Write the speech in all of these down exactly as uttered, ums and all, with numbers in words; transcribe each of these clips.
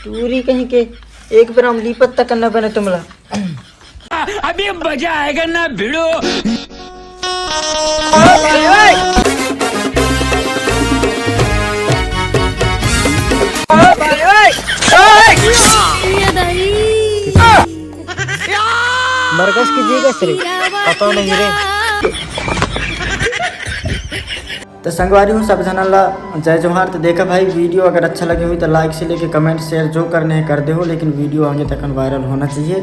टूरी कहीं के, एक बार हम लीपत तक न बने तुमला। अभी मजा आएगा ना भिड़ो। मरगस की जी कस रे, पता नहीं रे। तो संगवारी हो, सब झन ला जय जोहार। तो देखा भाई, वीडियो अगर अच्छा लगे हुई तो लाइक से लेके कमेंट शेयर जो करने हैं कर दे हो, लेकिन वीडियो आगे तक वायरल होना चाहिए।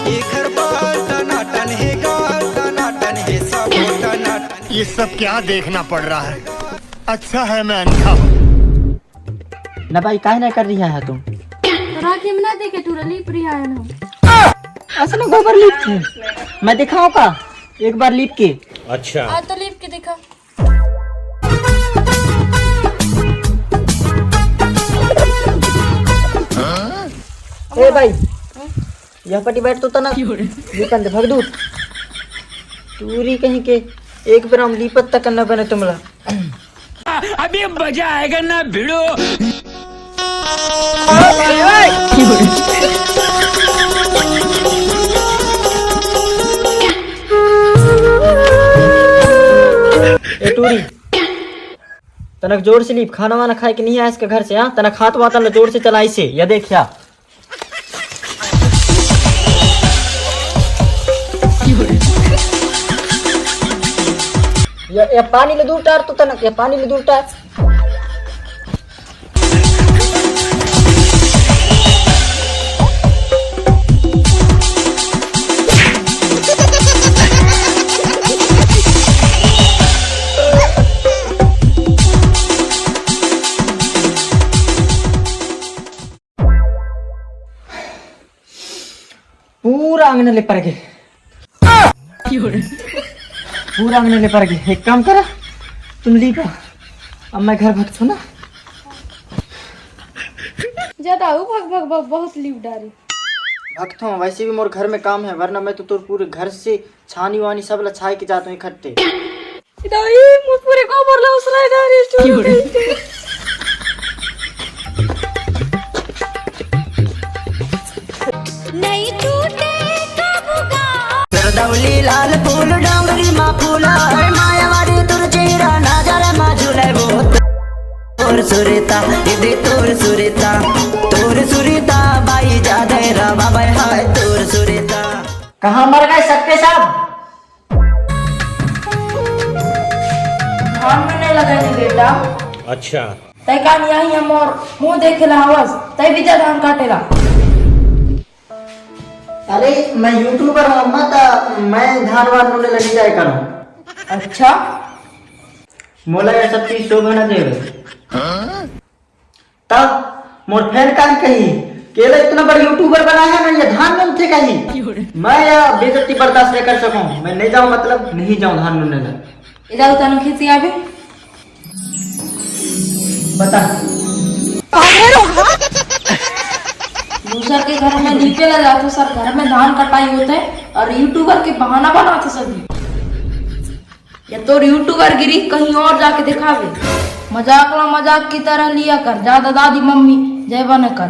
एकर बाल टनाटन हे, गाल टनाटन हे, सब टनाटन। ये सब क्या देखना पड़ रहा है? अच्छा है मैं अंधा हूँ। ना भाई, काहे ना कर रही है तुम? तोरा के हम ना देखे, टूरा लीप रही है ना। असल में गोबर लीप थे। मैं दिखाऊं का? एक बार लीप के। अच्छा। आ तो लीप के दिखा। ए भाई, यह पटी बैठ तो तना। ये कंधे भग दूर। टूरी कहीं के, एक बार हम लीपत तक न बने तुमला। अभी मजा आएगा ना भिड़ो। ए टूरी, तनक जोर से लीप, खाना वाना खाए के नहीं आया इसके घर से, हाँ? तनक हाथ वाता ला जोर से चलाई से, या देख या। या, या पानी ले दूर टार तो तनक, या पानी ले दूर टार। पूरा अंगना ले पर गे। पूरा अंगना ले पर गे। एक काम करा, तुम लीपा, अब मैं घर भगथो ना। ज्यादा हो भग भग भग, बहुत लीप डारी। भगथो, वैसे भी मोर घर में काम है, वरना मैं तो तोर पूरे घर से छानी वानी सब लछाए के जात हूँ इकट्ठे। दाई, मोर पूरे गोबर ला उसराए जा रही है। नहीं टूटे कब गा। सरदौली लाल फूल डोंगरी मा फूला, ए मायावारी तुर चेहरा नजर मा झूले वो। तोर सुरता, दीदी तोर सुरता, तोर सुरता, बाई जादे रा बाबा हाय तोर सुरता। कहाँ मर गए सबके सब? धान में नहीं लगे नी बेटा। अच्छा। तै का नहीं आई है मोर मुंह देखे ला हवस, तै बीजा धान काटे ला। अरे, मैं यूट्यूबर हूँ अम्मा, ता मैं धान वान नूने ला नहीं जाए करूँ। अच्छा। मोला ये सब चीज शोभा न देवे। तब मोर फैन काहे कही, "केला इतना बड़ा यूट्यूबर बना है ना, ये धान नूनथे" कही। मैं या बेइज्जती बर्दाश्त नहीं कर सकूं, मैं नहीं जाऊं, मतलब नहीं जाऊं धान नूने ला। ए जाओ तनु खिसियाबे। बता। दूसर के घर में लीपे ला जाथो सर, घर में धान कटाई होथे और यूट्यूबर के बहाना बनाथो सभी। या तोर यूट्यूबर गिरी कहीं और जाके दिखावे। मजाक ला मजाक की तरह लिया कर, ज्यादा दादी मम्मी जय बने कर।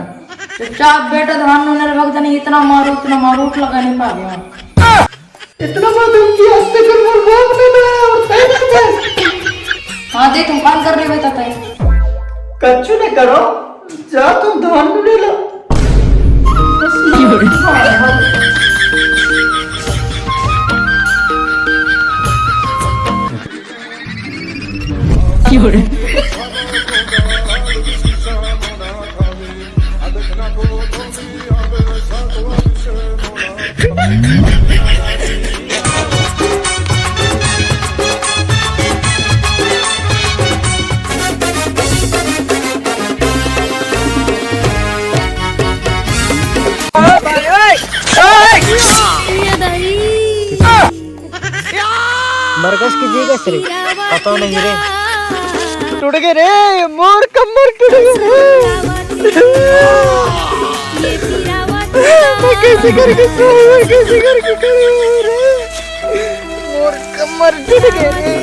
चुपचाप बेटा धान नूने ला भग जाने, इतना मारो, इतना मारो, उठ लगा नहीं पावे। इतना बड़ा धमकी आज तक मोर बाप ने ना और तय ना था। हाँ, देख, हम काम कर रहे बेटा तय। कच्चू ने करो, जा तुम धान नूने ला। मरगस की जी कस रे, पता नहीं रे। टूट गए रे, मोर कमर टूट गए रे। मैं कैसे करके सोऊं, मैं कैसे करके खड़े हो रे? मोर कमर टूट गए रे।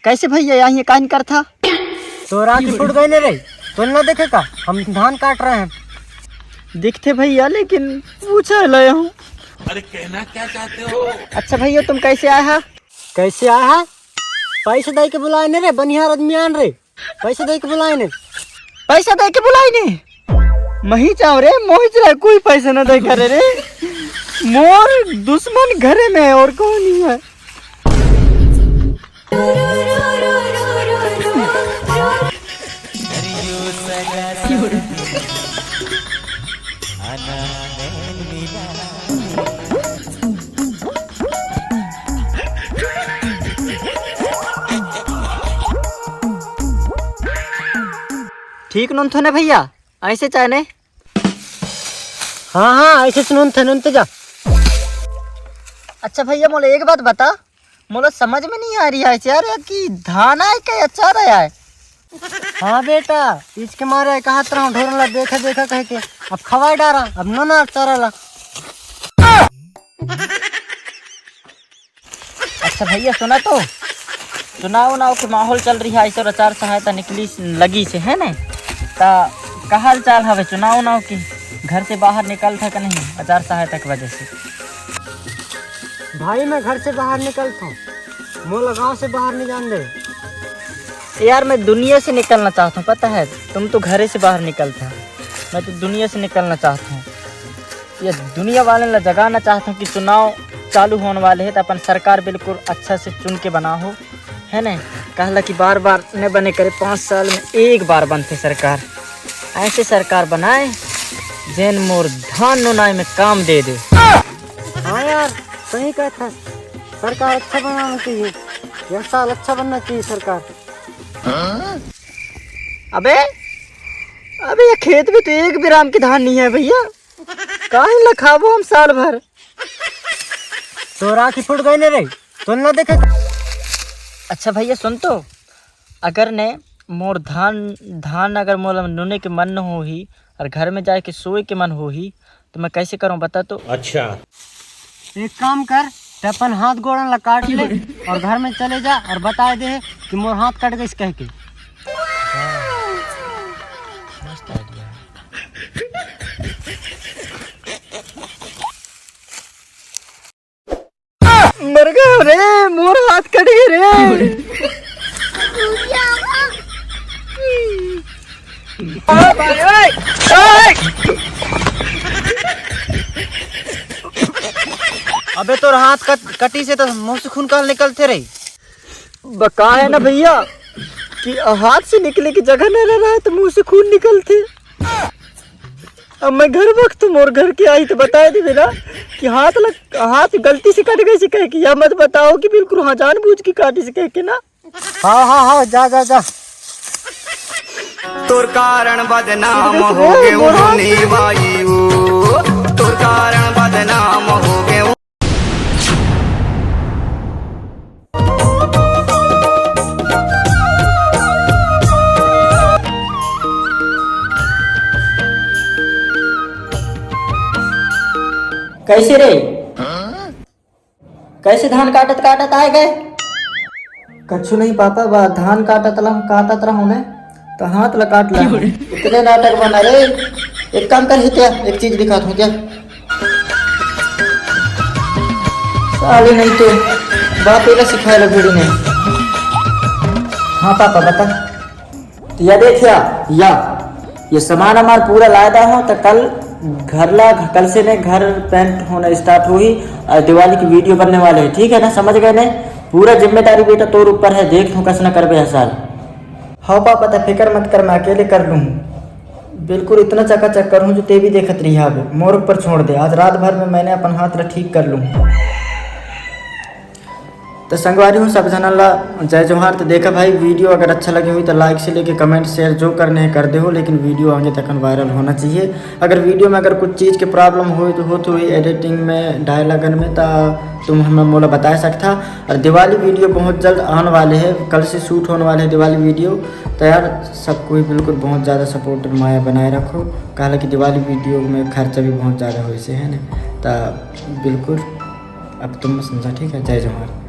कैसे भैया, यहाँ कान करथा? तोर आँखी फूट गए ने रे, तोन ना देखे का? हम धान काट रहे हैं। दिखथे भैया, लेकिन पूछे लाया हूँ। अरे, कहना क्या चाहते हो? अच्छा भैया, तुम कैसे आए हा? कैसे आए हा? पैसे दे के बुलाए ने रे, बनिहार आदमी आन रे, पैसे दे के बुलाए ने। पैसा दे के बुलाए ने? मही चाव रे, मोहित ला कोई पैसा ना दे करे रे। मोर दुश्मन घरे में है और कोई नहीं है। ठीक नोन थो ने भैया, ऐसे चाहे ने? हाँ, हाँ, ऐसे सुनो, थे नोन ते जा। अच्छा भैया, मोला एक बात बता, मोला समझ में नहीं आ रही है यार, कि धान आए का अचार आए? हाँ बेटा, इसके मारे कहा तरह ढोरन ला देखा देखा कह के अब खवाए डारा, अब नोना चारा ला। अच्छा भैया, सुना तो, चुनाव उनाव के माहौल चल रही है, ऐसे आचार सहायता निकली लगी से, है ना? ता का हाल चाल हवे चुनाव उनाव के? घर से बाहर निकलथा कि नहीं आचार सहायता के वजह से? भाई, मैं घर से बाहर निकलता हूँ, मोला गाँव से बाहर नहीं जान दे। यार, मैं दुनिया से निकलना चाहता हूँ, पता है, तुम तो घरे से बाहर निकलथा, मैं तो दुनिया से निकलना चाहता हूँ। ये दुनिया वाले ला जगाना चाहता हूँ कि चुनाव चालू होने वाले है, तो अपन सरकार बिल्कुल अच्छा से चुन के बनाओ, है ने? कहला कि बार बार न बने करे, पाँच साल में एक बार बनते सरकार। ऐसे सरकार बनाए, जेन मोर धान नोनाई में काम दे दे। हाँ यार, सही कहता है, सरकार अच्छा बनाना चाहिए, यह साल अच्छा बनना चाहिए सरकार। अबे, अबे, ये खेत में तो एक भी राम की धान नहीं है भैया, काहे ला खाबो हम साल भर? तोर आँखी फूट गए ने रे, तोन ना देखे? अच्छा भैया, सुन तो, अगर ने मोर धान, धान अगर मोला नोने के मन न होही और घर में जाए के सोए के मन होही, तो मैं कैसे करूँ, बता तो। अच्छा। एक काम कर, ते अपन हाथ गोड़न ला काट ले और घर में चले जा और बता दे कि मोर हाथ कट गइस कह के। मस्त आइडिया। मर गए रे, मोर हाथ कट गए रे। अबे तोर हाथ कट, कटी से तो मुंह से खून काल निकलते रे। बका है ना भैया कि हाथ से निकले की जगह न रहा है तो मुंह से खून निकलते। अब मैं घर वक्त मोर घर के आई तो बताए देबे ना कि हाथ लग, हाथ गलती से कट गई से कह के, या मत बताओ कि बिल्कुल हाँ जानबूझ के काटी से कह के ना। हाँ, हाँ, हाँ, जा, जा, जा। तोर कारण बदनाम हो गए मोर हाथ। भाई, तोर कारण बदनाम हो गए। कैसे रे? कैसे धान काटत काटत आए गए? कछु नहीं पापा, बा धान काटत ला, काटत रहूं ने, तो हाथ ला काट ला। इतने नाटक बना रे। एक काम कर, हित्या, एक चीज दिखात हूँ क्या? साले नहीं तो बाप एला सिखाए ला भिड़ी नहीं। हाँ पापा, बता। तो या देख या, या, ये सामान हमार पूरा लायदा हो, तो कल घर ला, कल से ने घर पेंट होना स्टार्ट होही और दिवाली की वीडियो बनने वाले है, ठीक है ना? समझ गए ने? पूरा जिम्मेदारी बेटा तोर ऊपर है, देख तू कस ना करबे हर साल। हाँ पापा, त फिकर मत कर, मैं अकेले कर लूँ। बिल्कुल इतना चकाचक करूँ जो ते भी देखत रही। अब मोर ऊपर छोड़ दे, आज रात भर में मैंने अपन हाथ ला ठीक कर लूँ। तो संगवारी हो, सब झन ला जय जोहार। तो देखा भाई, video अगर अच्छा लगे होही तो like से लेके comment, share जो करने हैं कर देहू, लेकिन video आगे तक viral होना चाहिए। अगर video में अगर कुछ चीज़ के problem होही तो होत होही editing में, dialogue में, तो तुम हमें मोला बता सकथा। और दिवाली video बहुत जल्द आने वाले है, कल से shoot होने वाले है दिवाली video। तो यार, सब कोई बिल्कुल बहुत ज़्यादा support माया बनाए रखो, काहे कि दिवाली video में खर्चा भी बहुत ज़्यादा होइसे है ना। तो बिल्कुल अब तुम समझा, ठीक है। जय जोहार।